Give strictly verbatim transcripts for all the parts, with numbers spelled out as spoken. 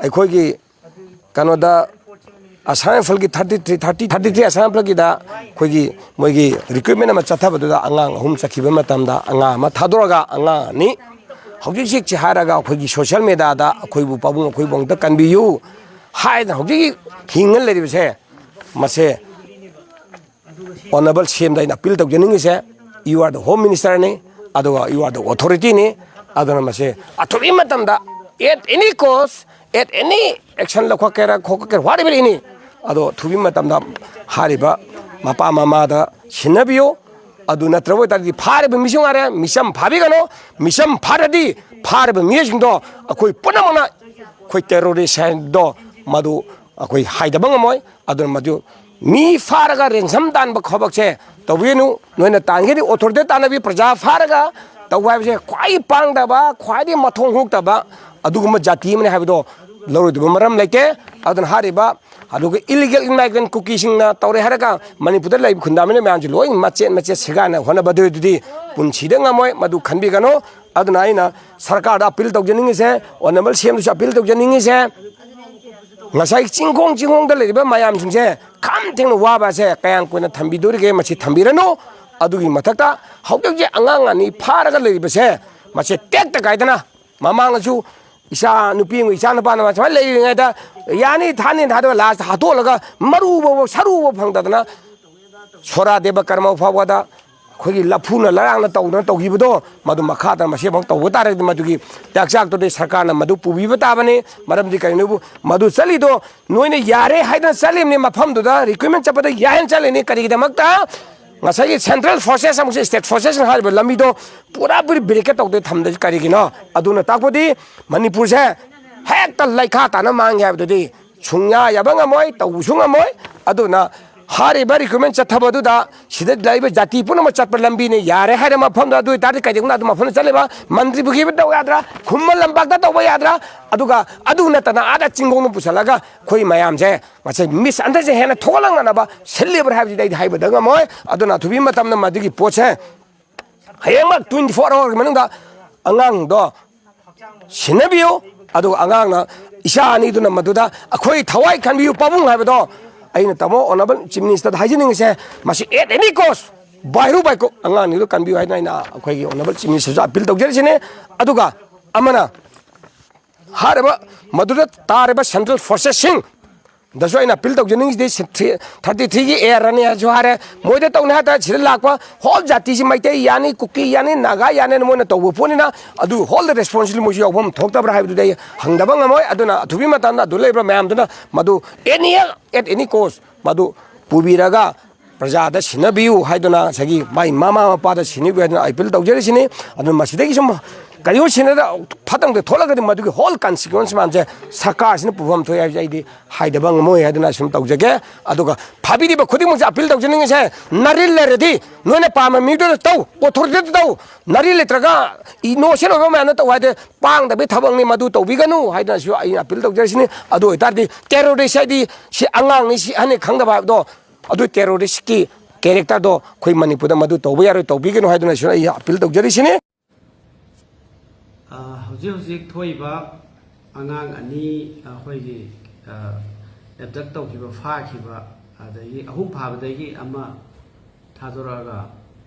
ꯑꯩꯈꯣꯏꯒꯤ ꯀꯩꯅꯣꯗ ꯑꯁꯥꯝ ꯔꯥꯏꯐꯜꯒꯤ thirty three thirty thirty three Assam ꯔꯥꯏꯐꯜꯒꯤꯗ ꯑꯩꯈꯣꯏꯒꯤ ꯃꯣꯏꯒꯤ ꯔꯤꯀ꯭ꯔꯨꯠꯃꯦꯟ ꯑꯃ ꯆꯠꯊꯕꯗꯨꯗ ꯑꯉꯥꯡ ꯑꯍꯨꯝ ꯆꯠꯈꯤꯕ ꯃꯇꯝꯗ ꯑꯉꯥꯡ ꯑꯃ ꯊꯥꯗꯣꯔꯒ ꯑꯉꯥꯡ ꯑꯅꯤ ꯍꯧꯖꯤꯛ ꯍꯧꯖꯤꯛꯁꯤ ꯍꯥꯏꯔꯒ ꯑꯩꯈꯣꯏꯒꯤ ꯁꯣꯁꯤꯌꯦꯜ ꯃꯦꯗꯤꯌꯥꯗ ꯑꯩꯈꯣꯏꯕꯨ ꯄꯥꯕꯨꯡ ꯑꯩꯈꯣꯏꯕꯨ ꯑꯝꯇ ꯀꯟꯕꯤꯌꯨ ꯍꯥꯏꯗꯅ ꯍꯧꯖꯤꯛ ꯍꯤꯡꯉ ꯂꯩꯔꯤꯕꯁꯦ, ꯃꯁꯦ ꯑꯣꯅꯔꯦꯕꯜ ꯁꯤ ꯑꯦꯝꯗ ꯑꯩꯅ ꯑꯄꯤꯜ ꯇꯧꯖꯅꯤꯡꯉꯤꯁꯦ, you are the home ministerꯅꯤ, ꯑꯗꯨꯒ you are the authorityꯅꯤ꯫ ꯑꯗꯨꯅ ꯃꯁꯦ ꯑꯊꯨꯕꯒꯤ ꯃꯇꯝꯗ, at any cost, at any action ꯂꯧꯈꯠꯀꯦꯔꯥ ꯈꯣꯠꯀꯦꯔꯥ, whatever any, ꯑꯗꯣ ꯑꯊꯨꯕꯒꯤ ꯃꯇꯝꯗ ꯍꯥꯏꯔꯤꯕ ꯃꯄꯥ ꯃꯃꯥꯗ ꯁꯤꯟꯅꯕꯤꯌꯨ꯫ ꯑꯗꯨ ꯅꯠꯇ꯭ꯔꯕ ꯑꯣꯏꯇꯥꯔꯗꯤ ꯐꯥꯔꯤꯕ ꯃꯤꯁꯨ ꯉꯥꯏꯔꯦ, ꯃꯤꯆꯝ ꯐꯥꯕꯤꯒꯅꯨ꯫ ꯃꯤꯆꯝ ꯐꯥꯔꯗꯤ ꯐꯥꯔꯤꯕ ꯃꯤꯑꯣꯏꯁꯤꯡꯗꯣ ꯑꯩꯈꯣꯏ ꯄꯨꯝꯅꯃꯛꯅ ꯑꯩꯈꯣꯏ ꯇꯦꯔꯣꯔꯤꯁ ꯍꯥꯏꯗꯣ ꯃꯗꯨ ꯑꯩꯈꯣꯏ ꯍꯥꯏꯗꯕ ꯉꯝꯃꯣꯏ꯫ ꯑꯗꯨꯅ ꯃꯗꯨ ꯃꯤ ꯐꯥꯔꯒ ꯔꯦꯟꯁꯝ ꯇꯥꯟꯕ ꯊꯕꯛꯁꯦ ꯇꯧꯕꯤꯒꯅꯨ꯫ ꯅꯣꯏꯅ ꯇꯥꯟꯒꯦꯗꯤ ꯑꯣꯊꯣꯔꯤꯇꯤ ꯇꯥꯟꯅꯕꯤ, ꯄ꯭ꯔꯖꯥ ꯐꯥꯔꯒ ꯇꯧꯕ ꯍꯥꯏꯕꯁꯦ ꯈ꯭ꯋꯥꯏ ꯄꯥꯡꯗꯕ, ꯈ꯭ꯋꯥꯏꯗꯒꯤ ꯃꯊꯣꯡ ꯍꯨꯛꯇꯕ ꯑꯗꯨꯒꯨꯝꯕ ꯖꯥꯇꯤ ꯑꯃꯅꯤ ꯍꯥꯏꯕꯗꯣ ꯂꯧꯔꯣꯏꯗꯕ ꯃꯔꯝ ꯂꯩꯇꯦ꯫ ꯑꯗꯨꯅ ꯍꯥꯏꯔꯤꯕ ꯑꯗꯨꯒ ꯏꯂꯤꯒꯦꯜ ꯏꯃꯥꯏꯒ꯭ꯔꯦꯟ ꯀꯨꯀꯤꯁꯤꯡꯅ ꯇꯧꯔꯦ ꯍꯥꯏꯔꯒ ꯃꯅꯤꯄꯨꯔꯗ ꯂꯩꯕ ꯈꯨꯟꯗꯥꯃꯤꯅ ꯃꯌꯥꯝꯁꯦ ꯂꯣꯏ ꯃꯆꯦꯠ ꯃꯆꯦꯠ ꯁꯦꯒꯥꯏꯅ ꯍꯣꯠꯅꯕꯗꯨꯗꯤ ꯄꯨꯟꯁꯤꯗ ꯉꯝꯃꯣꯏ꯫ ꯃꯗꯨ ꯈꯟꯕꯤꯒꯅꯨ꯫ ꯑꯗꯨꯅ ꯑꯩꯅ ꯁꯔꯀꯥꯔꯗ ꯑꯄꯤꯜ ꯇꯧꯖꯅꯤꯡꯉꯤꯁꯦ, ꯑꯣꯅꯔꯦꯕꯜ ꯁꯤ ꯑꯦꯝꯗꯁꯨ ꯑꯄꯤꯜ ꯇꯧꯖꯅꯤꯡꯉꯤꯁꯦ, ꯉꯁꯥꯏ ꯆꯤꯡꯈꯣꯡ ꯆꯤꯡꯈꯣꯡꯗ ꯂꯩꯔꯤꯕ ꯃꯌꯥꯝꯁꯤꯡꯁꯦ ꯈꯝ ꯊꯦꯡꯅ ꯋꯥꯕꯁꯦ ꯀꯌꯥꯝ ꯀꯨꯏꯅ ꯊꯝꯕꯤꯗꯣꯔꯤꯒꯦ? ꯃꯁꯤ ꯊꯝꯕꯤꯔꯅꯨ꯫ ꯑꯗꯨꯒꯤ ꯃꯊꯛꯇ ꯍꯧꯖꯤꯛ ꯍꯧꯖꯤꯛ ꯑꯉꯥꯡ ꯑꯅꯤ ꯐꯥꯔꯒ ꯂꯩꯔꯤꯕꯁꯦ, ꯃꯁꯤ ꯇꯦꯛꯇ ꯀꯥꯏꯗꯅ ꯃꯃꯥꯡꯗꯁꯨ ꯏꯆꯥ ꯅꯨꯄꯤ ꯑꯃꯒ ꯏꯆꯥ ꯅꯨꯄꯥꯅ ꯁꯨꯃꯥꯏꯅ ꯂꯩꯔꯤꯉꯩꯗ ꯌꯥꯅꯤ ꯊꯥꯅꯤ ꯊꯥꯗꯕ ꯂꯥꯁꯇ ꯍꯥꯠꯇꯣꯛꯂꯒ ꯃꯔꯨ ꯐꯥꯎꯕ ꯁꯔꯨ ꯐꯥꯎꯕ ꯐꯪꯗꯗꯅ ꯁꯣꯔꯥ ꯗꯦꯕ ꯀꯔꯃ ꯐꯥꯎꯕꯗ ꯑꯩꯈꯣꯏꯒꯤ ꯂꯐꯨꯅ ꯂꯔꯥꯡꯅ ꯇꯧꯗꯅ ꯇꯧꯈꯤꯕꯗꯣ, ꯃꯗꯨ ꯃꯈꯥ ꯇꯥꯅ ꯃꯁꯤꯐꯥꯎ ꯇꯧꯕ ꯇꯥꯔꯒꯗꯤ ꯃꯗꯨꯒꯤ ꯇꯥꯛꯆꯥꯛꯇꯨꯗꯤ ꯁꯔꯀꯥꯔꯅ ꯃꯗꯨ ꯄꯨꯕꯤꯕ ꯇꯥꯕꯅꯤ꯫ ꯃꯔꯝꯗꯤ ꯀꯔꯤꯅꯣꯕꯨ ꯃꯗꯨ ꯆꯠꯂꯤꯗꯣ ꯅꯣꯏꯅ ꯌꯥꯔꯦ ꯍꯥꯏꯗꯅ ꯆꯠꯂꯤꯕꯅꯤ, ꯃꯐꯝꯗꯨꯗ ꯔꯤꯀ꯭ꯔꯨꯠꯃꯦꯟ ꯆꯠꯄꯗ ꯌꯥꯏ ꯍꯥꯏꯅ ꯆꯠꯂꯤꯅꯤ꯫ ꯀꯔꯤꯒꯤꯗꯃꯛꯇ? ꯉꯁꯥꯏꯒꯤ ꯁꯦꯟꯇ꯭ꯔꯦꯜ ꯐꯣꯔꯁꯦꯁ ꯑꯃꯁꯨꯡ ꯁ꯭ꯇꯦꯠ ꯐꯣꯔꯁꯦꯁꯅ ꯍꯥꯏꯔꯤꯕ ꯂꯝꯕꯤꯗꯣ ꯄꯨꯔꯥ ꯄꯨꯔꯤ ꯕꯦꯔꯤꯀꯦꯠ ꯇꯧꯗꯅ ꯊꯝꯗꯣꯏꯁꯤ ꯀꯔꯤꯒꯤꯅꯣ? ꯑꯗꯨꯅ ꯇꯥꯛꯄꯗꯤ ꯃꯅꯤꯄꯨꯔꯁꯦ ꯍꯦꯛꯇ ꯂꯩꯈꯥ ꯇꯥꯅ ꯃꯥꯡꯉꯦ ꯍꯥꯏꯕꯗꯨꯗꯤ ꯁꯨꯡꯌꯥ ꯌꯥꯕ ꯉꯝꯃꯣꯏ, ꯇꯧꯕꯁꯨ ꯉꯝꯃꯣꯏ꯫ ꯑꯗꯨꯅ ꯍꯥꯏꯔꯤꯕ ꯔꯤꯀ꯭ꯔꯨꯠꯃꯦꯟ ꯆꯠꯊꯕꯗꯨꯗ ꯁꯤꯗ ꯂꯩꯔꯤꯕ ꯖꯥꯇꯤ ꯄꯨꯝꯅꯃꯛ ꯆꯠꯄ ꯂꯝꯕꯤꯅꯤ ꯌꯥꯔꯦ ꯍꯥꯏꯔ ꯃꯐꯝꯗ, ꯑꯗꯨ ꯑꯣꯏꯇꯥꯔꯗꯤ ꯀꯩꯗꯧꯅ ꯑꯗꯨ ꯃꯐꯝꯗ ꯆꯠꯂꯤꯕ ꯃꯟꯇ꯭ꯔꯤ ꯄꯨꯈ꯭ꯔꯤꯗ ꯇꯧ ꯌꯥꯗ꯭ꯔꯥ? ꯈꯨꯝꯕ ꯂꯝꯄꯥꯛꯇ ꯇꯧꯕ ꯌꯥꯗ꯭ꯔꯥ? ꯑꯗꯨꯒ ꯑꯗꯨ ꯅꯠꯇꯅ ꯑꯥꯗ ꯆꯤꯡꯈꯣꯡꯗ ꯄꯨꯁꯜꯂꯒ ꯑꯩꯈꯣꯏ ꯃꯌꯥꯝꯁꯦ ꯉꯁꯥꯏ ꯃꯤꯁ ꯑꯟꯗꯔꯁꯦ ꯍꯦꯟꯅ ꯊꯣꯛꯍꯜꯂꯛꯅꯅꯕ ꯁꯤꯜꯂꯤꯕ꯭ꯔꯥ ꯍꯥꯏꯕꯁꯤꯗꯤ ꯑꯩꯗꯤ ꯍꯥꯏꯕꯗ ꯉꯝꯃꯣꯏ꯫ ꯑꯗꯨꯅ ꯑꯊꯨꯕꯤ ꯃꯇꯝꯗ ꯃꯗꯨꯒꯤ ꯄꯣꯠꯁꯦ ꯍꯌꯦꯡꯃꯛ twenty four hourꯒꯤ ꯃꯅꯨꯡꯗ ꯑꯉꯥꯡꯗꯣ ꯁꯤꯟꯅꯕꯤꯌꯨ꯫ ꯑꯗꯨꯒ ꯑꯉꯥꯡꯅ, ꯏꯆꯥ ꯑꯅꯤꯗꯨꯅ ꯃꯗꯨꯗ ꯑꯩꯈꯣꯏ ꯊꯋꯥꯏ ꯀꯟꯕꯤꯌꯨ ꯄꯥꯕꯨꯡ ꯍꯥꯏꯕꯗꯣ, ꯑꯩꯅ ꯇꯥꯃꯣ ꯑꯣꯅꯔꯦꯕꯜ ꯆꯤꯐ ꯃꯤꯅꯤꯁꯇꯔꯗ ꯍꯥꯏꯖꯅꯤꯡꯉꯤꯁꯦ, ꯃꯁꯤ at any cost, by hook by crook, ꯑꯉꯥꯡꯅꯤꯗꯨ ꯀꯟꯕꯤꯌꯨ ꯍꯥꯏꯗꯅ ꯑꯩꯅ ꯑꯩꯈꯣꯏꯒꯤ ꯑꯣꯅꯔꯦꯕꯜ ꯆꯤꯐ ꯃꯤꯅꯤꯁꯇꯔꯁꯨ ꯑꯄꯤꯜ ꯇꯧꯖꯔꯤꯁꯤꯅꯤ꯫ ꯑꯗꯨꯒ ꯑꯃꯅ ꯍꯥꯏꯔꯤꯕ ꯃꯗꯨꯗ ꯇꯥꯔꯤꯕ ꯁꯦꯟꯇ꯭ꯔꯦꯜ ꯐꯣꯔꯁꯦꯁꯁꯤꯡ ꯗꯁꯨ ꯑꯩꯅ ꯑꯄꯤꯜ ꯇꯧꯖꯅꯤꯡꯉꯤꯁꯤꯗꯤ, ꯊꯥꯔꯇꯤ ꯊ꯭ꯔꯤꯒꯤ ꯑꯦ ꯑꯥꯔ ꯑꯦꯟ ꯑꯦ ꯍꯥꯏꯁꯨ ꯍꯥꯏꯔꯦ, ꯃꯣꯏꯗ ꯇꯧꯅꯤ ꯍꯥꯏ ꯇꯥꯔꯗꯤ ꯁꯤꯗ ꯂꯥꯛꯄ ꯍꯣꯜ ꯖꯥꯇꯤꯁꯤ, ꯃꯩꯇꯩ ꯌꯥꯅꯤ, ꯀꯨꯀꯤ ꯌꯥꯅꯤ, ꯅꯥꯒꯥ ꯌꯥꯅꯤ, ꯃꯣꯏꯅ ꯇꯧꯕ ꯄꯣꯠꯅꯤꯅ, ꯑꯗꯨ ꯍꯣꯜꯗ ꯔꯦꯁꯄꯣꯟꯁꯤꯕꯤꯂꯤꯇꯤ ꯃꯣꯏꯁꯨ ꯌꯥꯎꯐꯝ ꯊꯣꯛꯇꯕ꯭ꯔꯥ ꯍꯥꯏꯕꯗꯨꯗꯤ ꯑꯩ ꯍꯪꯗꯕ ꯉꯝꯃꯣꯏ꯫ ꯑꯗꯨꯅ ꯑꯊꯨꯕꯤ ꯃꯇꯝꯗ ꯑꯗꯨ ꯂꯩꯔꯤꯕ ꯃꯌꯥꯝꯗꯨꯅ ꯃꯗꯨ any, at any cost ꯃꯗꯨ ꯄꯨꯕꯤꯔꯒ ꯄ꯭ꯔꯖꯥꯗ ꯁꯤꯟꯅꯕꯤꯌꯨ ꯍꯥꯏꯗꯨꯅ, ꯉꯁꯥꯏꯒꯤ ꯃꯥꯏ ꯃꯃꯥ ꯃꯄꯥꯗ ꯁꯤꯟꯅꯕꯤꯌꯨ ꯍꯥꯏꯗꯨꯅ ꯑꯩ ꯑꯄꯤꯜ ꯇꯧꯖꯔꯤꯁꯤꯅꯤ꯫ ꯑꯗꯨꯅ ꯃꯁꯤꯗꯒꯤ ꯁꯨꯝ ꯀꯔꯤꯒꯨꯝꯕ ꯁꯤꯟꯅꯗ ꯐꯠꯇꯕꯗ ꯊꯣꯛꯂꯒꯗꯤ ꯃꯗꯨꯒꯤ ꯍꯣꯜ ꯀꯟꯁꯤꯀ꯭ꯋꯦꯟꯁ ꯃꯌꯥꯝꯁꯦ ꯁꯔꯀꯥꯔꯁꯤꯅ ꯄꯨꯐꯝ ꯊꯣꯛꯑꯦ ꯍꯥꯏꯕꯁꯦ ꯑꯩꯗꯤ ꯍꯥꯏꯗꯕ ꯉꯝꯃꯣꯏ ꯍꯥꯏꯗꯨꯅ ꯁꯨꯝ ꯇꯧꯖꯒꯦ꯫ ꯑꯗꯨꯒ ꯐꯥꯕꯤꯔꯤꯕ ꯈꯨꯗꯤꯡꯃꯛꯁꯦ ꯑꯄꯤꯜ ꯇꯧꯖꯅꯤꯡꯉꯤꯁꯦ, ꯅꯔꯤꯜ ꯂꯩꯔꯗꯤ ꯅꯣꯏꯅ ꯄꯥꯝꯕ ꯃꯤꯗꯨꯗ ꯇꯧ, ꯑꯣꯊꯣꯔꯤꯇꯤꯗ ꯇꯧ, ꯅꯔꯤꯜ ꯂꯩꯇ꯭ꯔꯒ ꯏꯅꯣꯁꯦꯟ ꯑꯣꯏꯕ ꯃꯌꯥꯝꯅ ꯇꯧ ꯍꯥꯏꯗꯤ ꯄꯥꯡꯗꯕꯒꯤ ꯊꯕꯛꯅꯤ, ꯃꯗꯨ ꯇꯧꯕꯤꯒꯅꯨ ꯍꯥꯏꯗꯅꯁꯨ ꯑꯩꯅ ꯑꯄꯤꯜ ꯇꯧꯖꯔꯤꯁꯤꯅꯤ꯫ ꯑꯗꯨ ꯑꯣꯏꯇꯥꯔꯗꯤ ꯇꯦꯔꯣꯔꯤꯁ ꯍꯥꯏꯗꯤ ꯁꯤ ꯑꯉꯥꯡꯅꯤ, ꯁꯤ ꯑꯍꯟꯅꯤ ꯈꯪꯗꯕ ꯍꯥꯏꯕꯗꯣ, ꯑꯗꯨ ꯇꯦꯔꯣꯔꯤꯁꯀꯤ ꯀꯦꯔꯦꯛꯇꯔꯗꯣ ꯑꯩꯈꯣꯏ ꯃꯅꯤꯄꯨꯔꯗ ꯃꯗꯨ ꯇꯧꯕ ꯌꯥꯔꯣꯏ, ꯇꯧꯕꯤꯒꯅꯨ ꯍꯥꯏꯗꯨꯅꯁꯨ ꯑꯩ ꯑꯄꯤꯜ ꯇꯧꯖꯔꯤꯁꯤꯅꯤ꯫ ꯑ, ꯍꯧꯖꯤꯛ ꯍꯧꯖꯤꯛ ꯊꯣꯛꯏꯕ ꯑꯉꯥꯡ ꯑꯅꯤ ꯑꯩꯈꯣꯏꯒꯤ ꯑꯦꯕꯗꯛ ꯇꯧꯈꯤꯕ, ꯐꯥꯈꯤꯕ, ꯑꯗꯒꯤ ꯑꯍꯨꯝ ꯐꯥꯕꯗꯒꯤ ꯑꯃ ꯊꯥꯗꯣꯔꯛꯑꯒ,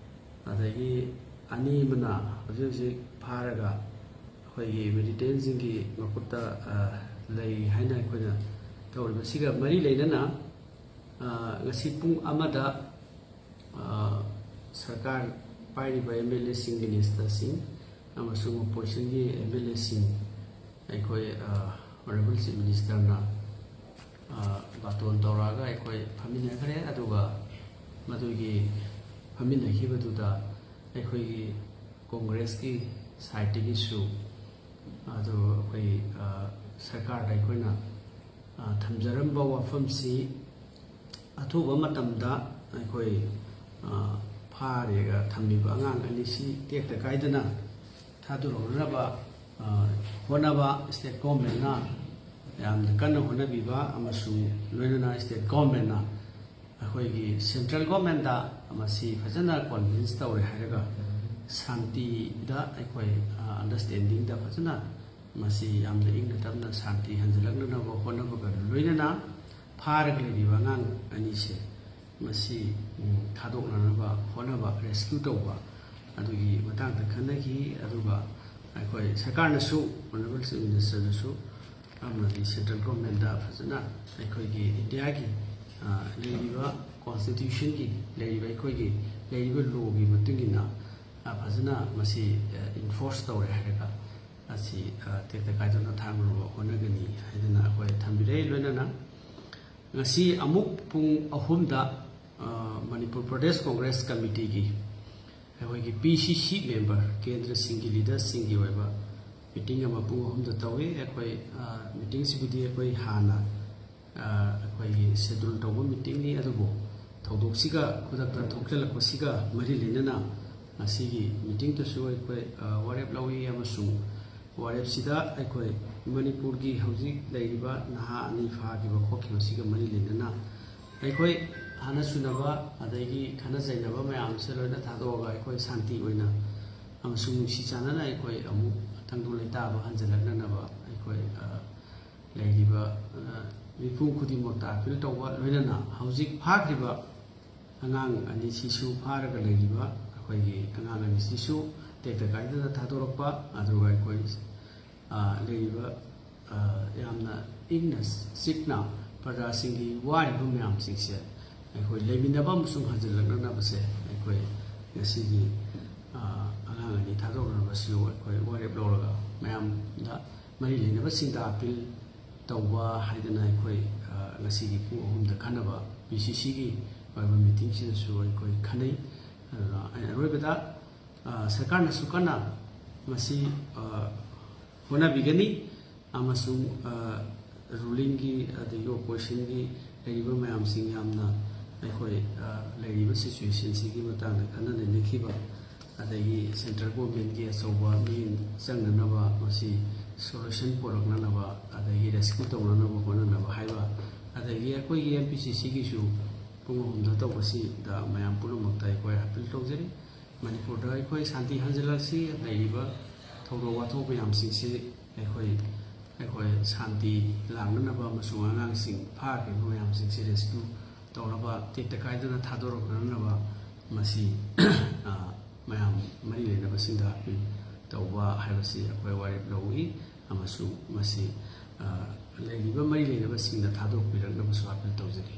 ꯑꯗꯒꯤ ꯑꯅꯤ ꯑꯃꯅ ꯍꯧꯖꯤꯛ ꯍꯧꯖꯤꯛ ꯐꯥꯔꯒ ꯑꯩꯈꯣꯏꯒꯤ ꯃꯤꯂꯤꯇꯦꯟꯁꯤꯡꯒꯤ ꯃꯈꯨꯠꯇ, ꯑ, ꯂꯩꯔꯤ ꯍꯥꯏꯅ ꯑꯩꯈꯣꯏꯅ ꯇꯧꯔꯤꯕ꯫ ꯁꯤꯒ ꯃꯔꯤ ꯂꯩꯅꯅ, ꯑ, ꯉꯁꯤ ꯄꯨꯡ ꯑꯃꯗ ꯑ, ꯁꯔꯀꯥꯔ ꯄꯥꯏꯔꯤꯕ ꯑꯦꯝ ꯑꯦꯜ ꯑꯦꯁꯤꯡ, ꯃꯤꯅꯤꯁꯇꯔꯁꯤꯡ ꯑꯃꯁꯨꯡ ꯑꯣꯄꯣꯖꯤꯁꯟꯒꯤ ꯑꯦꯝ ꯑꯦꯜ ꯑꯦꯁꯤꯡ ꯑꯩꯈꯣꯏ, ꯑ, ꯑꯣꯅꯔꯦꯕꯜ ꯆꯤꯐ ꯃꯤꯅꯤꯁꯇꯔꯅ, ꯑ, ꯕꯥꯇꯣꯟ ꯇꯧꯔꯛꯑꯒ ꯑꯩꯈꯣꯏ ꯐꯝꯃꯤꯟꯅꯈ꯭ꯔꯦ꯫ ꯑꯗꯨꯒ ꯃꯗꯨꯒꯤ ꯐꯝꯃꯤꯟꯅꯈꯤꯕꯗꯨꯗ ꯑꯩꯈꯣꯏꯒꯤ ꯀꯣꯡꯒ꯭ꯔꯦꯁꯀꯤ ꯁꯥꯏꯠꯇꯒꯤꯁꯨ, ꯑꯗꯨ ꯑꯩꯈꯣꯏ, ꯑ, ꯁꯔꯀꯥꯔꯗ ꯑꯩꯈꯣꯏꯅ, ꯑ, ꯊꯝꯖꯔꯝꯕ ꯋꯥꯐꯝꯁꯤ ꯑꯊꯨꯕ ꯃꯇꯝꯗ ꯑꯩꯈꯣꯏ, ꯑ, ꯐꯥꯔꯦꯒ ꯊꯝꯃꯤꯕ ꯑꯉꯥꯡ ꯑꯅꯤꯁꯤ ꯇꯦꯛꯇ ꯀꯥꯏꯗꯅ ꯊꯥꯗꯣꯔꯛꯅꯅꯕ, ꯑ, ꯍꯣꯠꯅꯕ ꯁ꯭ꯇꯦꯠ ꯒꯣꯔꯃꯦꯟꯅ ꯌꯥꯝꯅ ꯀꯟꯅ ꯍꯣꯠꯅꯕꯤꯕ ꯑꯃꯁꯨꯡ ꯂꯣꯏꯅꯅ ꯁ꯭ꯇꯦꯠ ꯒꯣꯔꯃꯦꯟꯅ ꯑꯩꯈꯣꯏꯒꯤ ꯁꯦꯟꯇ꯭ꯔꯦꯜ ꯒꯣꯔꯃꯦꯟꯗ ꯃꯁꯤ ꯐꯖꯅ ꯀꯣꯟꯚꯤꯟꯁ ꯇꯧꯔꯦ ꯍꯥꯏꯔꯒ ꯁꯥꯟꯇꯤꯗ ꯑꯩꯈꯣꯏ, ꯑ, ꯑꯟꯗꯔꯁ꯭ꯇꯦꯟꯗꯤꯡꯗ ꯐꯖꯅ ꯃꯁꯤ ꯌꯥꯝꯅ ꯏꯪꯅ ꯇꯞꯅ ꯁꯥꯟꯇꯤ ꯍꯟꯖꯤꯜꯂꯛꯅꯅꯕ ꯍꯣꯠꯅꯕꯒ ꯂꯣꯏꯅꯅ ꯐꯥꯔꯒ ꯂꯩꯔꯤꯕ ꯑꯉꯥꯡ ꯑꯅꯤꯁꯦ ꯃꯁꯤ, ꯎꯝ, ꯊꯥꯗꯣꯛꯅꯅꯕ ꯍꯣꯠꯅꯕ, ꯔꯦꯁꯀ꯭ꯌꯨ ꯇꯧꯕ, ꯑꯗꯨꯒꯤ ꯃꯇꯥꯡꯗ ꯈꯟꯅꯈꯤ꯫ ꯑꯗꯨꯒ ꯑꯩꯈꯣꯏ ꯁꯔꯀꯥꯔꯅꯁꯨ, ꯑꯣꯅꯔꯦꯕꯜ ꯆꯤꯐ ꯃꯤꯅꯤꯁꯇꯔꯅꯁꯨ ꯑꯃꯗꯤ ꯁꯦꯟꯇ꯭ꯔꯦꯜ ꯒꯣꯔꯃꯦꯟꯗ ꯐꯖꯅ ꯑꯩꯈꯣꯏꯒꯤ ꯏꯟꯗꯤꯌꯥꯒꯤ, ꯑ, ꯂꯩꯔꯤꯕ ꯀꯣꯟꯁꯇꯤꯇ꯭ꯌꯨꯁꯟꯒꯤ, ꯂꯩꯔꯤꯕ ꯑꯩꯈꯣꯏꯒꯤ ꯂꯩꯔꯤꯕ ꯂꯣꯒꯤ ꯃꯇꯨꯡ ꯏꯟꯅ, ꯑ, ꯐꯖꯅ ꯃꯁꯤ, ꯑ, ꯏꯟꯐꯣꯔꯁ ꯇꯧꯔꯦ ꯍꯥꯏꯔꯒ ꯑꯁꯤ, ꯑ, ꯇꯦꯛꯇ ꯀꯥꯏꯗꯅ ꯊꯥꯡꯅꯅꯕ ꯍꯣꯠꯅꯒꯅꯤ ꯍꯥꯏꯗꯅ ꯑꯩꯈꯣꯏ ꯊꯝꯕꯤꯔꯦ꯫ ꯂꯣꯏꯅꯅ ꯉꯁꯤ ꯑꯃꯨꯛ ꯄꯨꯡ ꯑꯍꯨꯝꯗ, ꯑ, ꯃꯅꯤꯄꯨꯔ ꯄ꯭ꯔꯗꯦꯁ ꯀꯣꯡꯒ꯭ꯔꯦꯁ ꯀꯃꯤꯇꯤꯒꯤ ꯑꯩꯈꯣꯏꯒꯤ ꯄꯤ ꯁꯤ ꯁꯤ ꯃꯦꯝꯕꯔ, ꯀꯦꯟꯗ꯭ꯔꯁꯤꯡꯒꯤ ꯂꯤꯗꯔꯁꯤꯡꯒꯤ ꯑꯣꯏꯕ ꯃꯤꯇꯤꯡ ꯑꯃ ꯄꯨꯡ ꯑꯍꯨꯝꯗ ꯇꯧꯏ꯫ ꯑꯩꯈꯣꯏ, ꯑ, ꯃꯤꯇꯤꯡꯁꯤꯕꯨꯗꯤ ꯑꯩꯈꯣꯏ ꯍꯥꯟꯅ, ꯑ, ꯑꯩꯈꯣꯏꯒꯤ ꯁꯦꯗ꯭ꯌꯨꯜ ꯇꯧꯕ ꯃꯤꯇꯤꯡꯅꯤ, ꯑꯗꯨꯕꯨ ꯊꯧꯗꯣꯛꯁꯤꯒ ꯈꯨꯗꯛꯇ ꯊꯣꯛꯆꯜꯂꯛꯄꯁꯤꯒ ꯃꯔꯤ ꯂꯩꯅꯅ ꯉꯁꯤꯒꯤ ꯃꯤꯇꯤꯡꯗꯁꯨ ꯑꯩꯈꯣꯏ, ꯑ, ꯋꯥꯔꯦꯞ ꯂꯧꯏ ꯑꯃꯁꯨꯡ ꯋꯥꯔꯦꯞꯁꯤꯗ ꯑꯩꯈꯣꯏ ꯃꯅꯤꯄꯨꯔꯒꯤ ꯍꯧꯖꯤꯛ ꯂꯩꯔꯤꯕ ꯅꯍꯥ ꯑꯅꯤ ꯐꯥꯈꯤꯕ ꯈꯣꯠꯈꯤꯕꯁꯤꯒ ꯃꯔꯤ ꯂꯩꯅꯅ ꯑꯩꯈꯣꯏ ꯍꯥꯟꯅ ꯁꯨꯅꯕ ꯑꯗꯒꯤ ꯈꯠꯅ ꯆꯩꯅꯕ ꯃꯌꯥꯝꯁꯦ ꯂꯣꯏꯅ ꯊꯥꯗꯣꯛꯑꯒ ꯑꯩꯈꯣꯏ ꯁꯥꯟꯇꯤ ꯑꯣꯏꯅ ꯑꯃꯁꯨꯡ ꯅꯨꯡꯁꯤ ꯆꯥꯟꯅꯅ ꯑꯩꯈꯣꯏ ꯑꯃꯨꯛ ꯇꯪꯗꯨ ꯂꯩꯇꯥꯕ ꯍꯟꯖꯤꯜꯂꯛꯅꯅꯕ ꯑꯩꯈꯣꯏ, ꯑ, ꯂꯩꯔꯤꯕ, ꯑ, ꯃꯤꯄꯨꯝ ꯈꯨꯗꯤꯡꯃꯛꯇ ꯑꯥꯄꯤꯜ ꯇꯧꯕ, ꯂꯣꯏꯅꯅ ꯍꯧꯖꯤꯛ ꯐꯥꯈ꯭ꯔꯤꯕ ꯑꯉꯥꯡ ꯑꯅꯤꯁꯤꯁꯨ, ꯐꯥꯔꯒ ꯂꯩꯔꯤꯕ ꯑꯩꯈꯣꯏꯒꯤ ꯑꯉꯥꯡ ꯑꯅꯤꯁꯤꯁꯨ ꯇꯦꯛꯇ ꯀꯥꯏꯗꯅ ꯊꯥꯗꯣꯔꯛꯄ, ꯑꯗꯨꯒ ꯑꯩꯈꯣꯏ, ꯑ, ꯂꯩꯔꯤꯕ, ꯑ, ꯌꯥꯝꯅ ꯏꯪꯅ ꯆꯤꯛꯅ ꯄ꯭ꯔꯖꯥꯁꯤꯡꯒꯤ ꯋꯥꯔꯤꯕ ꯃꯌꯥꯝꯁꯤꯡꯁꯦ ꯑꯩꯈꯣꯏ ꯂꯩꯃꯤꯟꯅꯕ ꯑꯃꯁꯨꯡ ꯍꯟꯖꯤꯜꯂꯛꯅꯅꯕꯁꯦ ꯑꯩꯈꯣꯏ ꯉꯁꯤꯒꯤ, ꯑ, ꯑꯉꯥꯡ ꯑꯅꯤ ꯊꯥꯗꯣꯛꯅꯕꯁꯤꯁꯨ ꯑꯩꯈꯣꯏ ꯋꯥꯔꯦꯞ ꯂꯧꯔꯒ ꯃꯌꯥꯝꯗ ꯃꯔꯤ ꯂꯩꯅꯕꯁꯤꯡꯗ ꯑꯥꯄꯤꯜ ꯇꯧꯕ ꯍꯥꯏꯗꯅ ꯑꯩꯈꯣꯏ, ꯑ, ꯉꯁꯤꯒꯤ ꯄꯨꯡ ꯑꯍꯨꯝꯗ ꯈꯟꯅꯕ ꯄꯤ ꯁꯤ ꯁꯤꯒꯤ ꯑꯣꯏꯕ ꯃꯤꯇꯤꯡꯁꯤꯗꯁꯨ ꯑꯩꯈꯣꯏ ꯈꯟꯅꯩ꯫ ꯑꯗꯨꯅ ꯑꯩ ꯑꯔꯣꯏꯕꯗ, ꯑ, ꯁꯔꯀꯥꯔꯅꯁꯨ ꯀꯟꯅ ꯃꯁꯤ, ꯑ, ꯍꯣꯠꯅꯕꯤꯒꯅꯤ ꯑꯃꯁꯨꯡ, ꯑ, ꯔꯨꯂꯤꯡꯒꯤ ꯑꯗꯒꯤ ꯑꯣꯄꯣꯖꯤꯁꯟꯒꯤ ꯂꯩꯔꯤꯕ ꯃꯌꯥꯝꯁꯤꯡ ꯌꯥꯝꯅ ꯑꯩꯈꯣꯏ, ꯑ, ꯂꯩꯔꯤꯕ ꯁꯤꯆꯨꯋꯦꯁꯟꯁꯤꯒꯤ ꯃꯇꯥꯡꯗ ꯈꯟꯅ ꯅꯩꯅꯈꯤꯕ, ꯑꯗꯒꯤ ꯁꯦꯟꯇ꯭ꯔꯦꯜ ꯒꯣꯔꯃꯦꯟꯒꯤ ꯑꯆꯧꯕ ꯃꯤꯠꯌꯦꯡ ꯆꯪꯅꯅꯕ, ꯃꯁꯤ ꯁꯣꯂꯨꯁꯟ ꯄꯨꯔꯛꯅꯅꯕ, ꯑꯗꯒꯤ ꯔꯦꯁꯀ꯭ꯌꯨ ꯇꯧꯅꯅꯕ ꯍꯣꯠꯅꯅꯕ ꯍꯥꯏꯕ, ꯑꯗꯒꯤ ꯑꯩꯈꯣꯏꯒꯤ ꯑꯦꯝ ꯄꯤ ꯁꯤ ꯁꯤꯒꯤꯁꯨ ꯄꯨꯡ ꯑꯍꯨꯝꯗ ꯇꯧꯕꯁꯤꯗ ꯃꯌꯥꯝ ꯄꯨꯝꯅꯃꯛꯇ ꯑꯩꯈꯣꯏ ꯑꯥꯄꯤꯜ ꯇꯧꯖꯔꯤ꯫ ꯃꯅꯤꯄꯨꯔꯗ ꯑꯩꯈꯣꯏ ꯁꯥꯟꯇꯤ ꯍꯟꯖꯤꯜꯂꯛꯁꯤ, ꯂꯩꯔꯤꯕ ꯊꯧꯗꯣꯛ ꯋꯥꯊꯣꯛ ꯃꯌꯥꯝꯁꯤꯡꯁꯤ ꯑꯩꯈꯣꯏ ꯑꯩꯈꯣꯏ ꯁꯥꯟꯇꯤ ꯂꯥꯛꯅꯅꯕ ꯑꯃꯁꯨꯡ ꯑꯉꯥꯡꯁꯤꯡ ꯐꯥꯈ꯭ꯔꯤꯕ ꯃꯌꯥꯝꯁꯤꯡꯁꯤ ꯔꯦꯁꯀ꯭ꯌꯨ ꯇꯧꯅꯕ, ꯇꯦꯛꯇ ꯀꯥꯏꯗꯅ ꯊꯥꯗꯣꯔꯛꯅꯅꯕ ꯃꯁꯤ ꯃꯌꯥꯝ ꯃꯔꯤ ꯂꯩꯅꯕꯁꯤꯡꯗ ꯑꯄꯤꯜ ꯇꯧꯕ ꯍꯥꯏꯕꯁꯤ ꯑꯩꯈꯣꯏ ꯋꯥꯔꯦꯞ ꯂꯧꯏ꯫ ꯑꯃꯁꯨꯡ ꯃꯁꯤ ꯂꯩꯔꯤꯕ ꯃꯔꯤ ꯂꯩꯅꯕꯁꯤꯡꯗ ꯊꯥꯗꯣꯛꯄꯤꯔꯛꯅꯕꯁꯨ ꯑꯄꯤꯜ ꯇꯧꯖꯔꯤ꯫